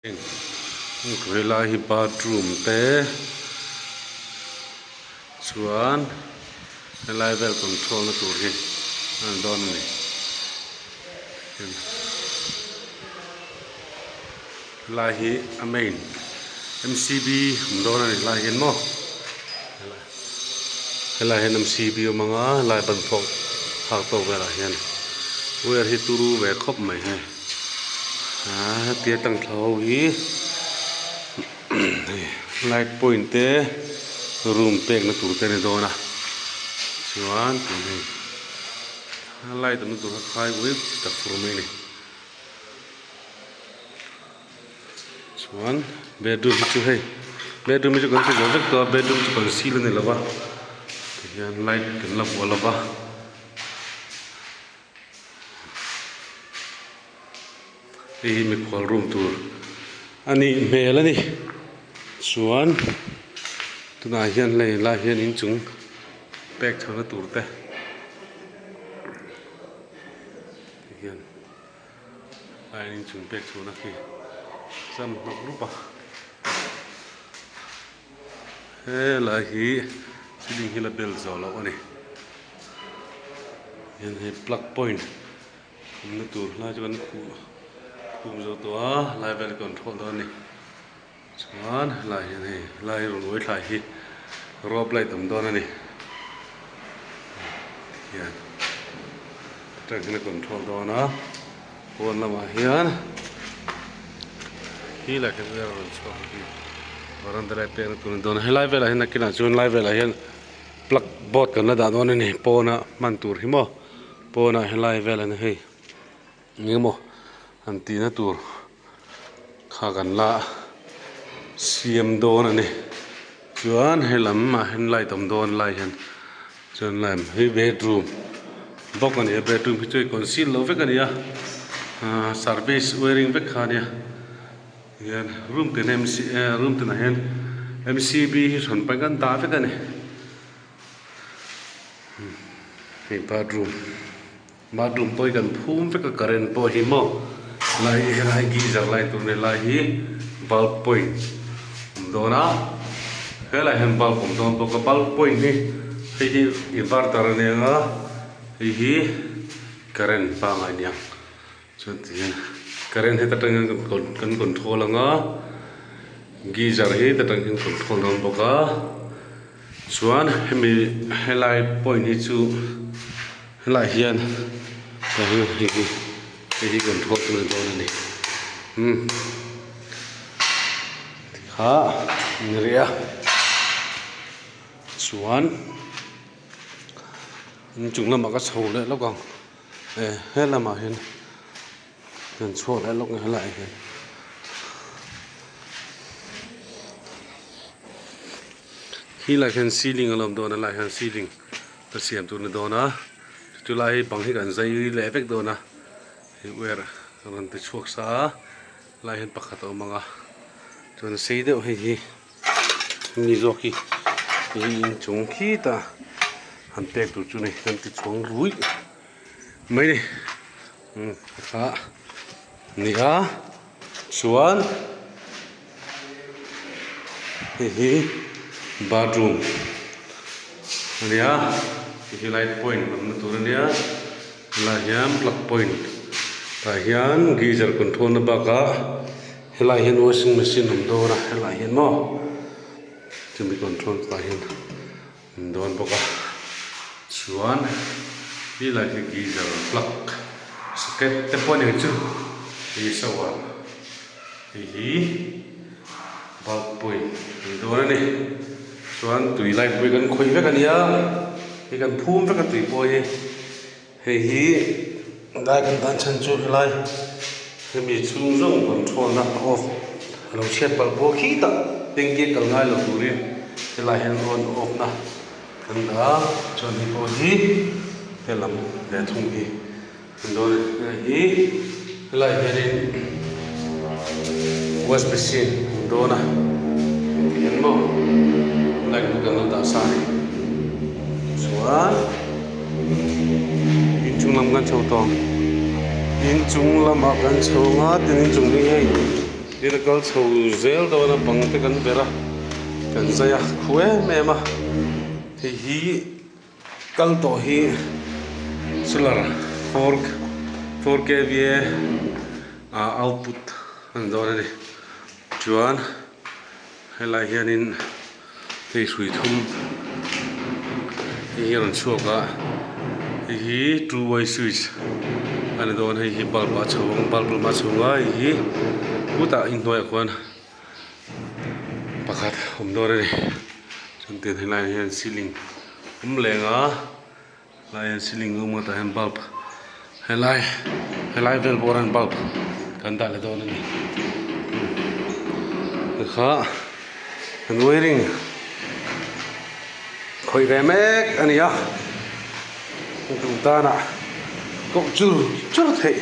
Helai hi bathroom te chuan helai vel control na tur hi a ni dawn a ni helai hi a main M C B awm dawn a ni helai hian maw helai hian M C B awm ang a helai ban phawk phak tawk velah hian wire hi turu ve khawp mai hei. Aa tia tang thla ho hi hei light point te room pek na tur te a ni dawn a chuan tun hei light awmna tur kha khai ui tak fur mai a ni chuan bedroom hi chu hei bedroom hi chu kan ti zo vek tawh a bedroom chu kan sil a ni lo va tihian light kan la vuah lo va. Hei hi mikhual room tur a nih hmel a ni chuan tunah hian hei lai hian inchung pek chhohna tur te tihian lai inchung pek chhohna khi cham hnawk rup a helai hi ceiling hi la bel zawh loh a ni. Hian hei plug point awmna tur lai chu kan khuh khum zo tawh a lai vel control dawn a ni chuan helai hian hei helai rawn uai thlai hi rope light awm dawn a ni tihian atang hian a control dawn a pawn lamah hian khi lai khi rawn chhuak hi varanda lai pekna tur a ni dawn a helai velah hian nakinah chuan lai velah hian. Plug board kan la dah dawn a ni pawna hman tur hi maw pawnah helai vel an hei eng emaw han tihna tur kha kan la siam dawn a ni chuan helam ah hian light awm dawn lai hian chuan lai hi bedroom bawk a ni a bedroom hi chu hei conceal loh vek a ni a ahh service wiring vek kha a nia. Hian room tin M C room tinah hian M C B hi hran paih kan dah vek a ni hei bathroom bathroom pawh hi kan phum vek a current pawh hi maw lai hi helai geyser lai tur nen lai hi bulb point awm dawn a helaiah hian bulb awm dawn bawk a bulb point hi hei hi inverter a nia nga hei hi current pangai a nia. Chuan ti hian current heta tang hian kan control ang a geyser hi heta tang hian control dawn bawk a chuan hemi helai point hi chu helaiah hian hei hi hei hi control tur a ni dawn a ni umm tikha a ni rih a chuan inchung lamah ka chho leh lawk ang. Eh he lamah hian kan chhuak leh lawk helaiah hian khi lai khian ceiling a lo awm dawn a helaiah hian ceiling a siam tur a ni dawn a chu lai hi bang hi kan zai leh vek dawn a hei wire a rawn ti chhuak sa a helaiah hian pakhat a awm ang a chuan sei deuh hei hi. Ni zawk hi hei inchung khitah han pek tur chu ni kan ti chhuang ruih mai ni umm kha ni a chuan hei hi bathroom a ni a hei hi light point awmna tur a nia helaiah hian plug point tah hian geyser control na bakah. Helaiah hian washing machine awm dawn a helaiah hian maw chumi control tah hian awm dawn bawk a chuan helai hi geyser plug socket te pawh a ni ang chu hei shower hei hi bulb pawhin a ni dawn a ni chuan tui light pawh hi kan khawih vek a nia hei kan phum vek a tui pawh hi. Hei hi lai kan tan chhan chu helai hemi chhung zawng control na off a lo chhiat palh pawh khi tak tanky a kal ngai lo turin helai hian on off na kan dah a chuan hei pawh hi helam leh thung hi an dawn a ni hei hi helai hianin wash basin an dawn a tihian maw light hi kan lo dah sa a ni chuan. Inchung lam kan chho tawh ang inchung lamah kan chho ang a tin inchung hi hei. Tin a kal chho zel dawn a bang te kan ber a kan zai a khu em em a hei hi kal tawh hi solar 4 4 kva ah output a ni dawn a ni chuan helai hianin hei hrui thum hei hi a rawn chhuak a hei hi two way switch a ni dawn hei hi bulb a chho ang bulb lamah a chho a hei hi khutah inhnuaiah khuan pakhat a awm dawn a ni chuan tiang helaiah hian ceiling awm leng a helaiah hian ceiling a awm a tah hian bulb helai helai vel bawr ah hian bulb kan dah leh dawn a ni kha an wiring khawih ve mek a ni a duh danah koh chur chur theih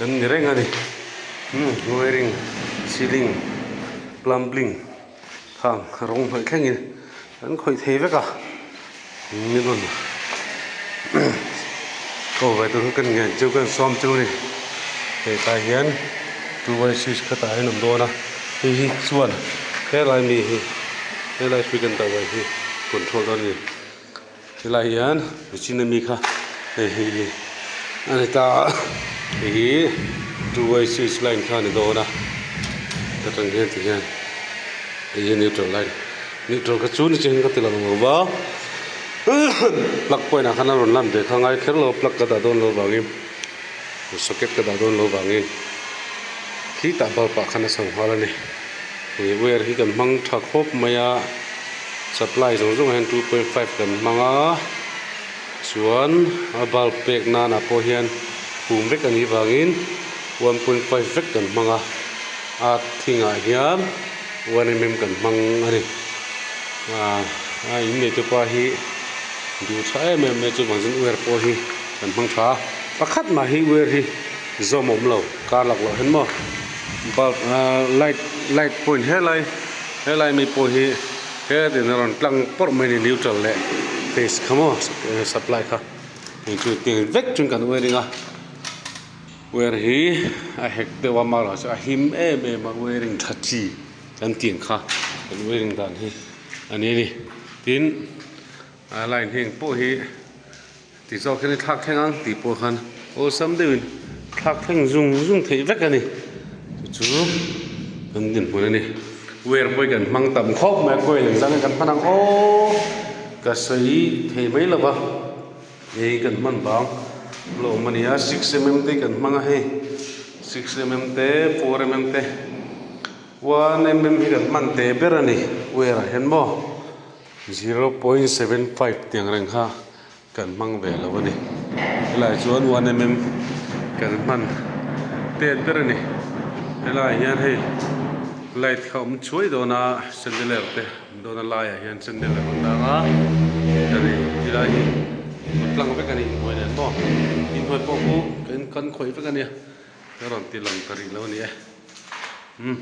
an ni reng a ni wiring ceiling plumbing khang rawng hnawih thlengin an khawih thei vek a ni rawn ko ve tur hi ka ngen chu ka sawm chu a ni hei tlai hian two way switch khatah hian a awm dawn a hei hi chuan helai mi hi helai hrui kan dah ve hi control dawn a ni. Helai hian machine ami kha hei hei hi a ni ta a hei hi two way switch line kha a ni dawn a ta tang hian ti hian hei hi neutral line neutral kha chu ni chiang ka ti lo ang va plug point ah khan a rawn lan ve kha ngai kher lo plug ka dah dawn lo vangin socket ka dah dawn lo vangin khitah bulb ah khan a chho nghal a ni. Ih wire hi kan hmang tha khawp mai a supply zawng zawng ah hian 2.5 kan hmang a chuan a bulb pek nan ah pawh hian hum vek a nih vangin 1.5 vek kan hmang a a thing ah hian 1mm kan hmang a ni ah a in nei te pa hi duh tha em em mai chuvang chuan wire pawh hi kan hmang tha a pakhat mah hi wire hi zawm a awm lo kar lak loh hian maw. Bulb ahh light light point helai helai mi pawh hi hetin a rawn tlang pawrh mai a ni neutral leh phase kha maw supply kha heng chu tiang vek chuan kan wiring a wire hi a hek deuh a amaherawhchu a him em em a wiring tha chi kan tih ang kha kan wiring dan hi a ni a ni tin a line hi engpawh hi. Ti zawk hian i thlak thleng ang tih pawh khan awlsam deuhin thlak thleng zung zung theih vek a ni chu chu kan dinhmun a ni wire pawh hi kan hmang tam khawp mai a coil engzah nge kan hman ang aw ka sawi thei mai lo va hei kan hman vang la awm a ni a 6mm te kan hmang a hei 6mm te 4mm te 1mm hi kan hman teh ber a ni wire ah hian maw. 0.75 tiang reng kha kan hmang ve lo a ni helaiah chuan 1mm kan hman tet ber a ni helaiah hian hei light kha a awm chuai dawn a chandelier te awm dawn a laiah hian chandelier a awm dang a hei helai hi kawt tlang vek a ni inhnuai nen maw inhnuai pawh khu kan khawih vek a nia ka rawn ti lang ta rih lo a ni e umm.